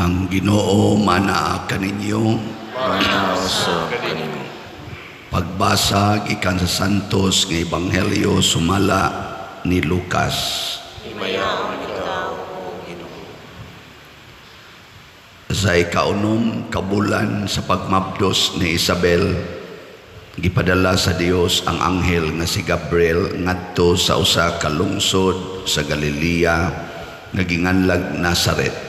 Ang Ginoo manaa kaninyo. Mana usab kanimo. Pagbasa gikan sa Santos nga Ebanghelyo sumala ni Lucas. Himayaon ikaw, O Ginoo. Sa ikaunom ka bulan sa pagmabdos ni Isabel, gipadala sa Dios ang anghel nga si Gabriel ngadto sa usa ka lungsod sa Galilea nga ginganlag Nazaret.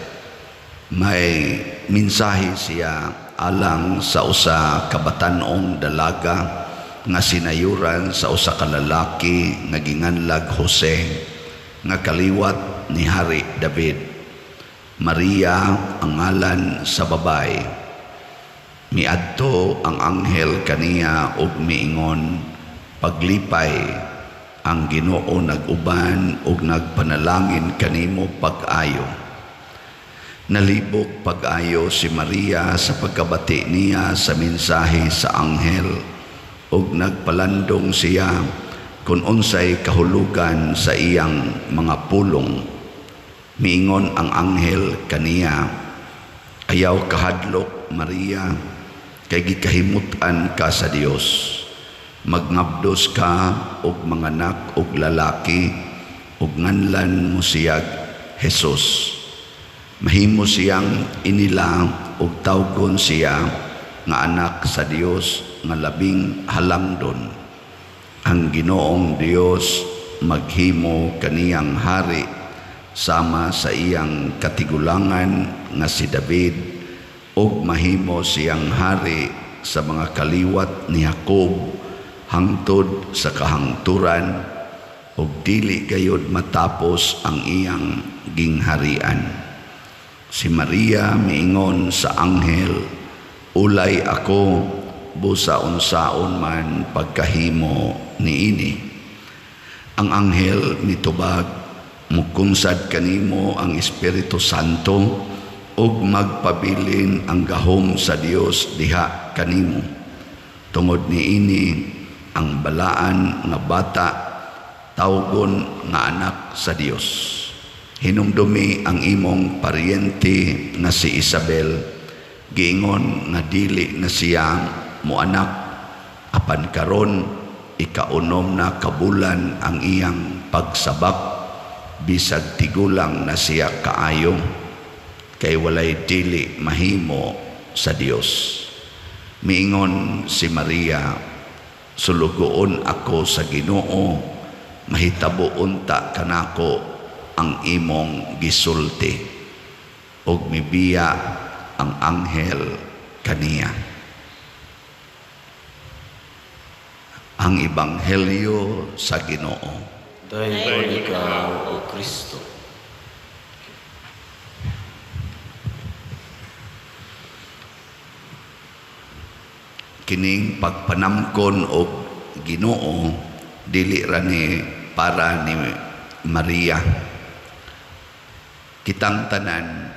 May mensahe siya alang sa usa ka batan-ong dalaga nga sinayuran sa usa ka lalaki nga ginganlag Jose nga kaliwat ni Hari David. Maria ang ngalan sa babae. Miadto ang anghel kaniya ug miingon, "Paglipay, ang Ginoo nag-uban ug nagpanalangin kanimo pag-ayo." Nalibog pag-ayo si Maria sa pagkabati niya sa mensahe sa anghel ug nagpalandong siya kung unsay kahulugan sa iyang mga pulong. Miingon ang anghel kaniya, "Ayaw kahadlok, Maria, kay gikahimut-an ka sa Dios. Magngabdos ka og manganak og lalaki ug nganlan mo siyag Jesus. Mahimo siyang inila ug tawgon siya nga anak sa Dios nga labing halangdon. Ang Ginoong Dios maghimo kaniyang hari sama sa iyang katigulangan nga si David ug mahimo siyang hari sa mga kaliwat ni Jacob hangtod sa kahangturan ug dili gayud matapos ang iyang gingharian." Si Maria miingon sa anghel, "Ulay ako, busa unsaon man pagkahimo niini?" Ang anghel mitubag, "Mukunsad kanimo ang Espiritu Santo ug magpabilin ang gahom sa Dios diha kanimo. Tungod niini, ang balaan nga bata tawgon nga anak sa Dios. Hinumdumi ang imong paryente nga si Isabel, giingon nga dili na siya moanak, apan karon ikaunom na kabulan ang iyang pagsabak, bisag tigulang na siya kaayo, kay walay dili mahimo sa Dios." Miingon si Maria, "Sulugoon ako sa Ginoo, mahitabo unta kanako ang imong gisulti." Ug mibiya ang anghel kaniya. Ang Ebanghelyo sa Ginoo. Dayon ikaw, O Kristo. Kining pagpanamkon og Ginoo dili ra ni para ni Maria. Kitang tanan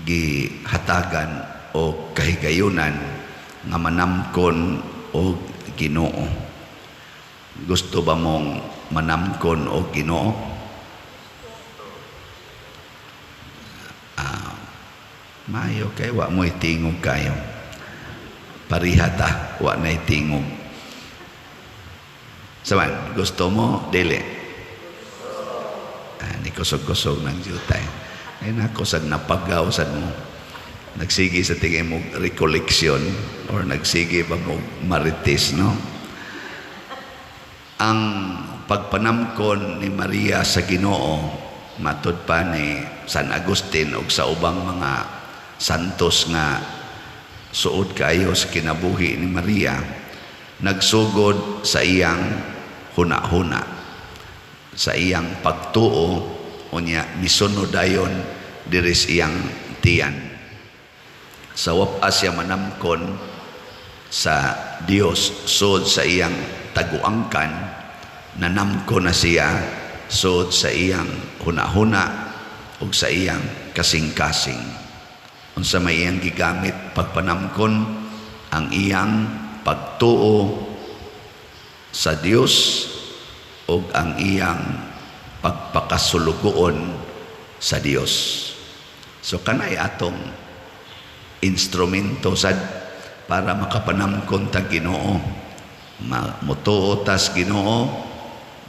gihatagan og kahigayunan nga manamkon og Ginoo. Gusto ba mong manamkon og Ginoo? Maayo kay wa mo'y tingog kayo. Pariha ta, wa na'y tingog. Saman, gusto mo? Dili. Ni kusog-kusog ng jutay. Ay nako, sad napagaw sad mo. Nagsige sa tingin mo recollection or nagsige ba mo marites, no? Ang pagpanamkon ni Maria sa Ginoo, matud pa ni San Agustin ug sa ubang mga santos nga suod kaayo sa kinabuhi ni Maria, nagsugod sa iyang huna-huna, sa iyang pagtuo, unya misunod dayon diri sa iyang tiyan. Sa wapa siya manamkon sa Dios sud sa iyang taguangkan, nanamkon na siya sud sa iyang huna-huna ug sa iyang kasing-kasing. Unsa may iyang gigamit pagpanamkon? Ang iyang pagtuo sa Dios ug ang iyang pagpakasulugoon sa Dios. So kanay atong instrumento sad para makapanamkon ta Ginoo. Mutuo tas Ginoo,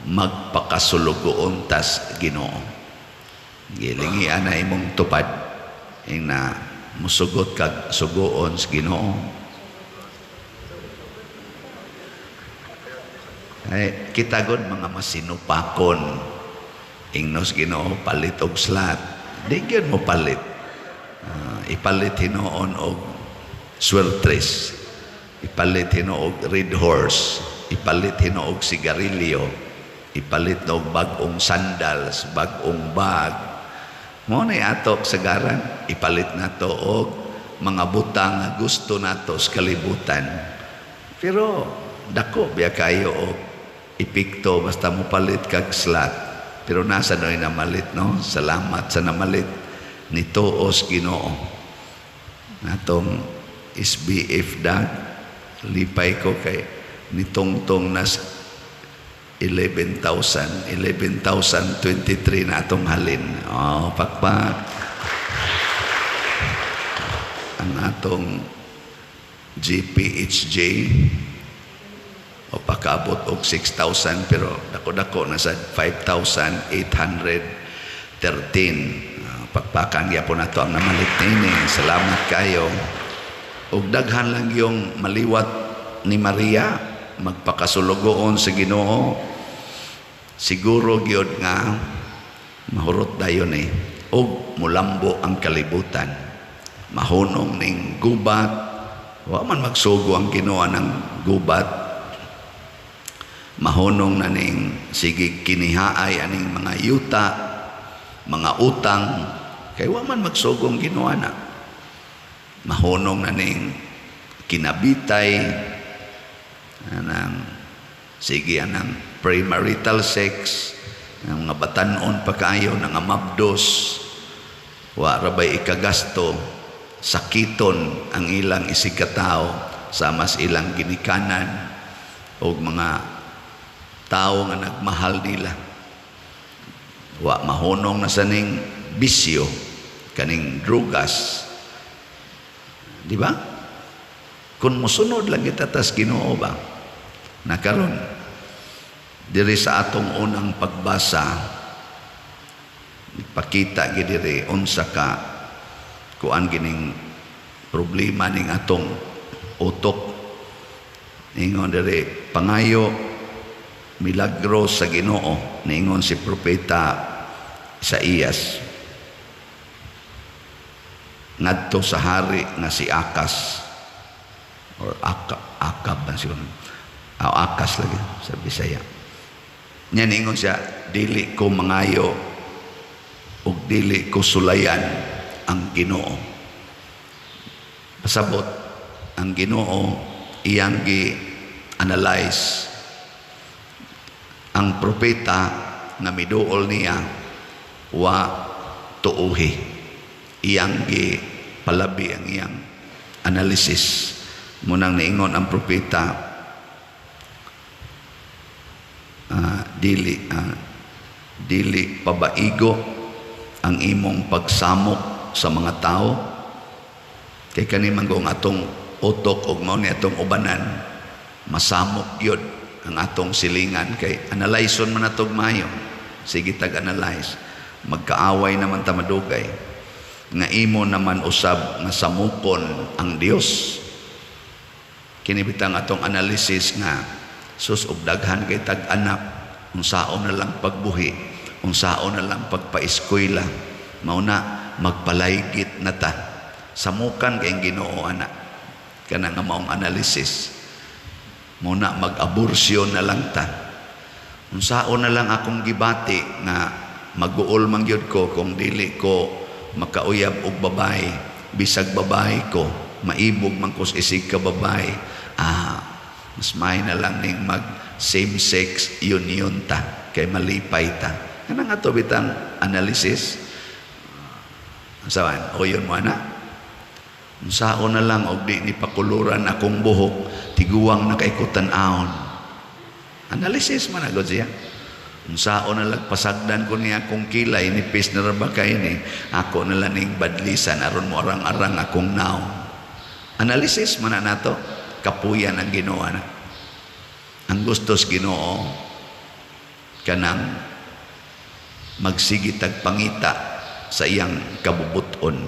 magpakasulugoon tas Ginoo. Gilingian na imong tupad ing na musugot kag sugoon sa Ginoo. Ay, kita god mga masinupakon. Ingnos Ginoo palit og slat. Di gyud mo palit. Ipalit hinuon og swertres. Ipalit hinuon og red horse. Ipalit hinuon og sigarilyo. Ipalit og bag-ong sandals, bag-ong bag. Mo na ato sagaran, ipalit nato og mga butang nga gusto nato sa kalibutan. Pero dako biya kayo og epekto basta mo palit kag slat. Pero nasa no'y namalit, no? Salamat sa namalit ni tuos Ginoo. Natong SBF dag, lipay ko kay nitungtong nas 11,000, 11,023 na atong halin. Oh, pakpak. Ang atong GPHJ o pakaabot og 6,000, pero dako-dako na sa 5,813. Pakpakan gyapon nato ang namalit nini. Salamat kayo. Og daghan lang yung maliwat ni Maria, magpakasulugoon sa Ginoo. Siguro gyud nga mahurot dayon eh. Og mulambo ang kalibutan. Mahunong ning gubat. Wa man magsugo ang Ginoo ng gubat. Mahunong na ning sige kinihaay aning mga yuta, mga utang, kay wa man magsugo ang Ginoo na. Mahunong na ning kinabitay anang sige anang premarital sex, ang mga batan-on pa kaayo, nga mabdos, wa ra bay ikagasto, sakiton ang ilang isigkatao sa mas ilang ginikanan og mga tao nga nagmahal nila. Wa mahunong na sa ning bisyo kaning drugas, di ba? Kung mosunod lang kita tas Ginoo ba? Nakaron diri sa atong unang pagbasa, ipakita gid diri unsa ka kuan gining problema ning atong utok. Ingon diri, pangayo milagro sa Ginoo, niingon si propeta Isaías ngadto sa hari nga si Akas or Akab ba siguro? Akas lagi sa Bisaya. Nya niingon siya, dili ko mangayo ug dili ko sulayan ang Ginoo. Pasabot ang Ginoo iyang gi-analyze ang propeta nga miduol niya wa tuuhi. Iyang gi palabi ang iyang analysis. Munang niingon ang propeta, dili pabaigo ang imong pagsamok sa mga tao, kay kani man ang atong utok og mao ni atong ubanan, masamok gyud ang atong silingan kay analyson man atog maayo. Sige tag analyze, magkaaway naman ta madugay nga imo naman usab nga samukon ang Dios. Kini bitang atong analysis nga sus og daghan kay tag anak, unsaon na lang pagbuhi, unsaon na lang pagpaeskwela, mao na magpalaygit na ta. Samukan kay Ginoo ana kana nga maong analysis. Mao na mag-aborsyon na lang ta. Unsaon na lang akong gibati nga maguol man gyud ko kung dili ko makauyab og babae, bisag babae ko, maibog man ko sa isig ka babae. Mas may na lang ning mag same sex union ta kay malipay ta. Kana nga to bitang analysis. Unsaman? O yun mo ana? Unsaon na lang og di ni pakuluran akong buhok, tiguang nakaikutan aon. Analysis man agad siya. Unsaon na lang pasagdan ko niya akong kilay, nipis na ra ba kay ni, ako na lang ning badlisan aron mo arang-arang akong naong. Analysis man na nato, kapuyan ang Ginoo na. Ang gustos Ginoo kanang magsige tag pangita sa iyang kabubuton.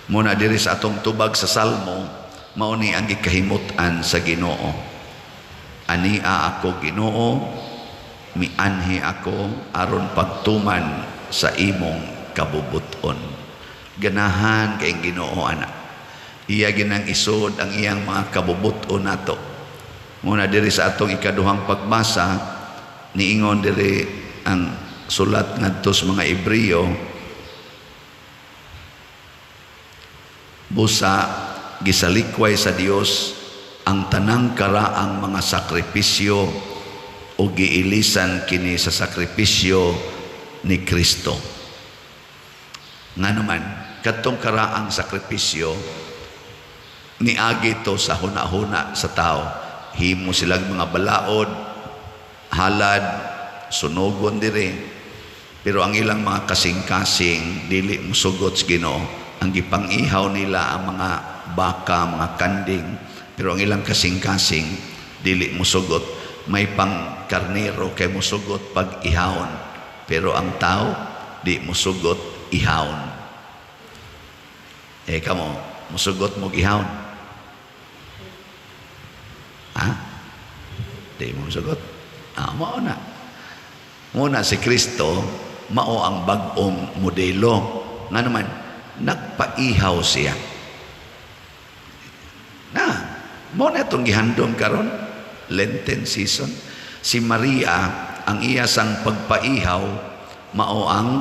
Muna diri sa atong tubag sa Salmo, mao ni ang gikahimut-an sa Ginoo. Ania ako Ginoo, mianhi ako aron pagtuman sa imong kabubuton. Ganahan kay Ginoo ana. Iya ginang isod ang iyang mga kabubuton nato. Muna diri sa atong ikaduhang pagbasa, niingon diri ang sulat ngadto sa mga Hebreo, busa gisalikway sa Dios ang tanang karaang mga sakripisyo o giilisan kini sa sakripisyo ni Kristo. Ngano man, kadtong karaang sakripisyo niagi to sa huna-huna sa tao. Himo silang mga balaod, halad, sunogon diri. Pero ang ilang mga kasing-kasing dili mosugot sa Ginoo. Ang gipang-ihaw nila ang mga baka, mga kanding, pero ang ilang kasing-kasing dili mosugot. May pang karnero kay mosugot pag ihawon, pero ang tao di mosugot ihawon. Kamo, mosugot mo ihawon? Ha? Di mo mosugot? Mao na. Muna si Kristo mao ang bag-ong modelo. Nga naman, nagpaihaw siya. Na, mao na itong gihandom karon, Lenten season. Si Maria, ang iya sang pagpaihaw, mao ang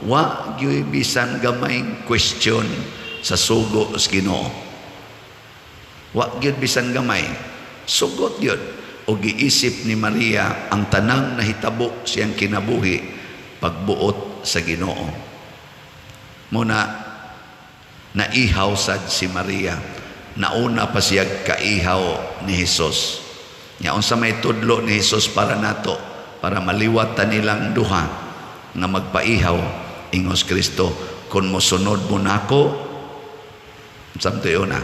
wa gyud bisan gamay question sa sugo sa Ginoo. Wa gyud bisan gamay, sugot gyud. O giisip ni Maria ang tanang nahitabo siyang kinabuhi pagbuot sa Ginoo. Muna naihaw sad si Maria. Nauna pa siya kaihaw ni Hesus. Nya unsa may tudlo ni Hesus para nato, para maliwat ta nilang duha nga magpaihaw, ingos Kristo, kun mosunod mo nako, samto na,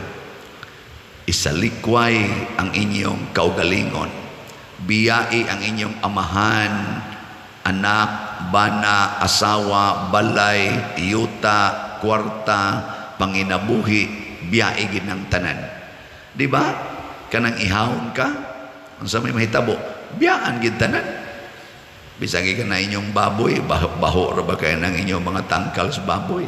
isalikway ang inyong kaugalingon, biyai ang inyong amahan, anak, bana, asawa, balay, yuta, kwarta, panginabuhi, biyai gid ng tanan. Di ba? Kanang ihawon ka, unsa may mahitabo, biyaan gid tanan. Bisan gikan na inyong baboy, baho ra ba kay nang inyong mga tangkal sa baboy?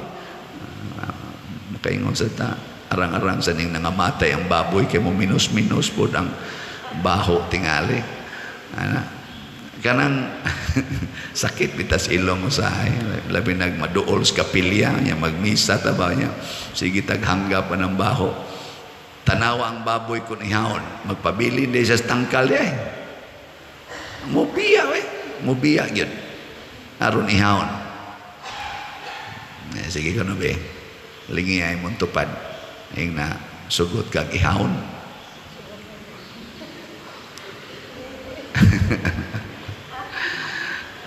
Makaingon sa ta, arang-arang sa ning nangamatay ang baboy kay mo minus-minus pod ang baho tingali. Ana, kanang sakit bitas ilong usahay, labi nag maduol sa kapilya nya, magmisa ta ba niya, sige taghanggap pa ng baho. Tanawa ang baboy kun ihawon, magpabilin di sa tangkal eh. Mubiya we, mubiya gyud aron ihawon. Sige kuno be, lingi ay mong tupad. Ing na sugot kag ihawon.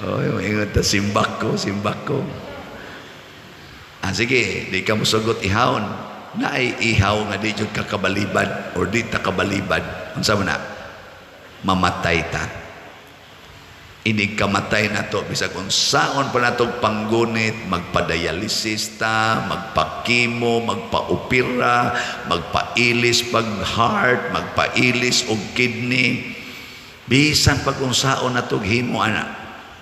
Oy, ingat ta, simbak ko, simbak ko. Sige, di ka mosugot ihawon. Naay ihaw nga di jud ka kabalibad or di ta kabalibad. Unsa man na? Mamatay ta. Inig kamatay na to, bisag unsaon pa natong panggunit, magpadialysis ta, magpakimo, magpaopera, magpailis pag heart, magpailis og kidney. Bisan pag unsaon natog himo ana,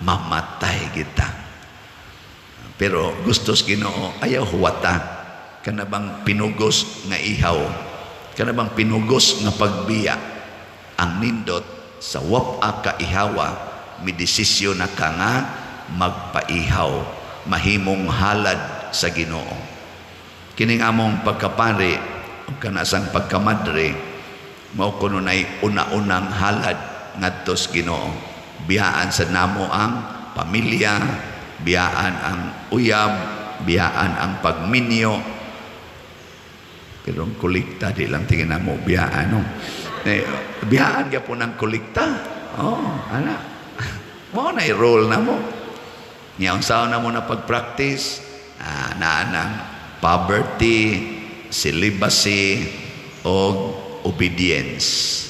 mamatay kita. Pero gustos Ginoo, ayaw huwata. Kana bang pinugos nga ihaw, kana bang pinugos nga pagbiya, ang nindot sa wap-a ka ihawa, midesisyon na ka nga magpaihaw, mahimong halad sa Ginoo. Kining among pagkapari ug kanasang pagkamadre, mao kuno nay una-unang halad ngadto sa Ginoo. Biyaan sa namo ang pamilya, biyaan ang uyab, biyaan ang pagminyo. Pero ang kolekta di lang tingin namo biyaan, no? Biyaan gyapon ang kolekta. Oh, ana. Mao na role na mo. Nya unsaon na mo na pag-practice, naa nang poverty, celibacy, o obedience.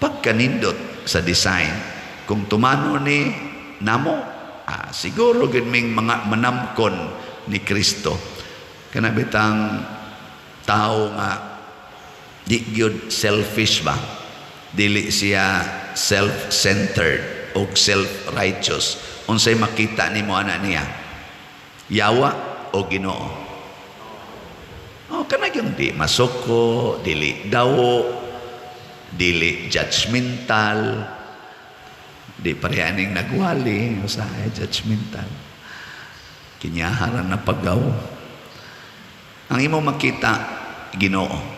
Pagkanindot sa design, kung tumano ni namo, siguro gid ming mga manamkon ni Kristo. Kana bitang tao nga di gyud selfish ba? Dili siya self-centered o self-righteous. Unsay makita nimo ana niya? Yawa o Ginoo? Oh, kana yung di masuko, dili dawo, dili judgmental, di parehaning nagwali, usahay judgmental. Kinyaharan na paggaw. Ang imong makita, Ginoo.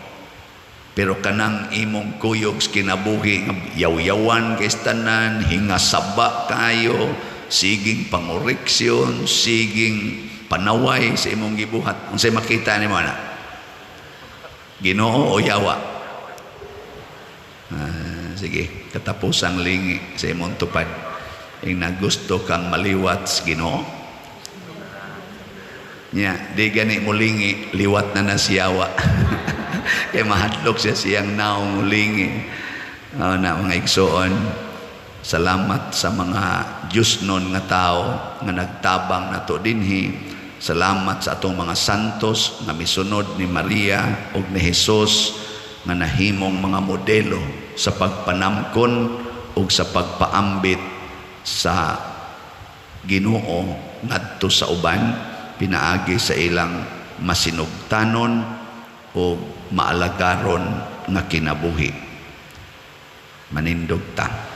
Pero kanang imong kuyog sa kinabuhi nga yaw-yawan kay tanan, hinga saba kayo, siging pangoreksyon, siging panaway sa imong gibuhat. Unsay makita nimo ana? Ginoo o yawa? Sige, katapusang lingi sa imong tupad. Ing nagusto kang maliwat sa Ginoo. Nya, di gani mulingi, liwat na na siyawa. Kay mahadlok siya siyang naong mulingi. Oh, na mga igsoon, salamat sa mga Diyosnon nga tao nga nagtabang nato dinhi. Salamat sa atong mga santos nga misunod ni Maria ug ni Jesus nga nahimong mga modelo sa pagpanamkon ug sa pagpaambit sa Ginoo ngadto sa uban pinaagi sa ilang masinugtanon o maalagaron nga kinabuhi. Manindog ta.